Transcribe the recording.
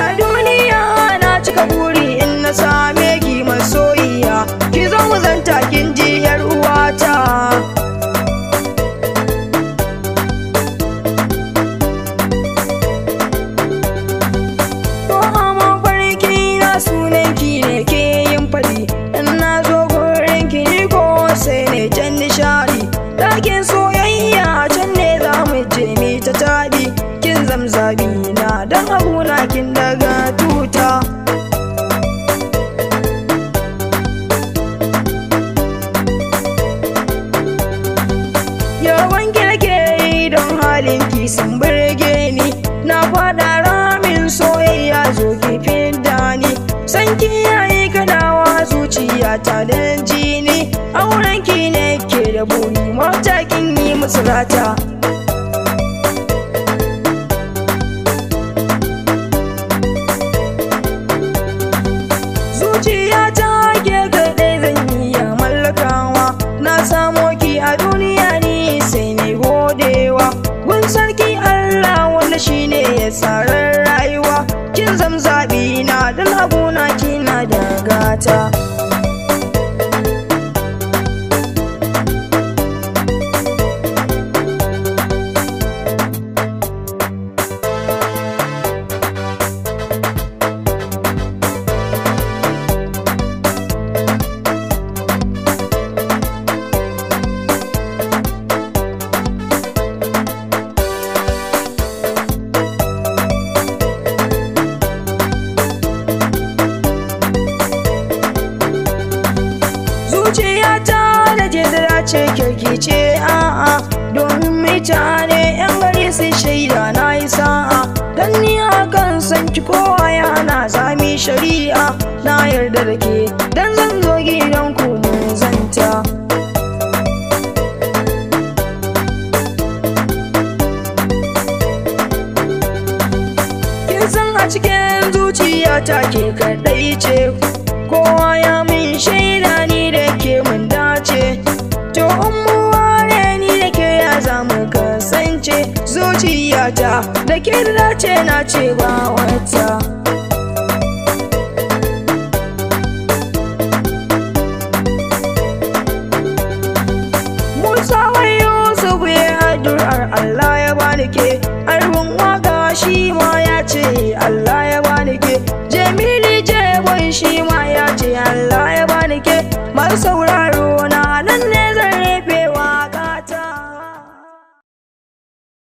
A duniya na cika buri in na same ki masoyiya, ki zo mu zanta kin ji yar uwata. To a mafarki na sunan ki ne ke yin fadi, in na zo gurin ki ni ko sai ne can nishadi. Ɗakin soyayya can ne za mu je mi ta taɗi, kin zamzabi na dan abuna kin daga tuta. Yawan ki nake yi don halin ki sun burge ni, na faɗa ramin soyayya zo ki fidda ni. San ki yayi kadawa zuciya ta dan jini, auren ki ne ke da buri mata kin yi musu rata. Zuciya ta ke kaɗai zan iya mallakawa, na samo ki a duniya ni sai na godewa. Gun sarki Allah wanda shine ya tsarar rayuwa, kin zamzabi na dan abuna kina da gata. Zuciyata da je da dace kirki ce a'a, domin mutane yan gari sun shaida na yi sa'a. Dan ni akan san ki kowa ya hana zami shari'a, na yarda da ke dan zan zo gidan ku mun zanta. Kin san a cikin zuciyata ke kaɗai ce, kowa ya min shaida ni da ke mun dace. To in mu ware ni da ke ya za mu kasance, zuciyata da ke da dace na ce ba wata. Musa wai Yusuf ya addu'ar Allah ya bani ke, Arhun waka shi ma ya ce Allah ya bani ke, Jamilu Jebon shi ma ya ce Allah ya bani ke, masu sauraro.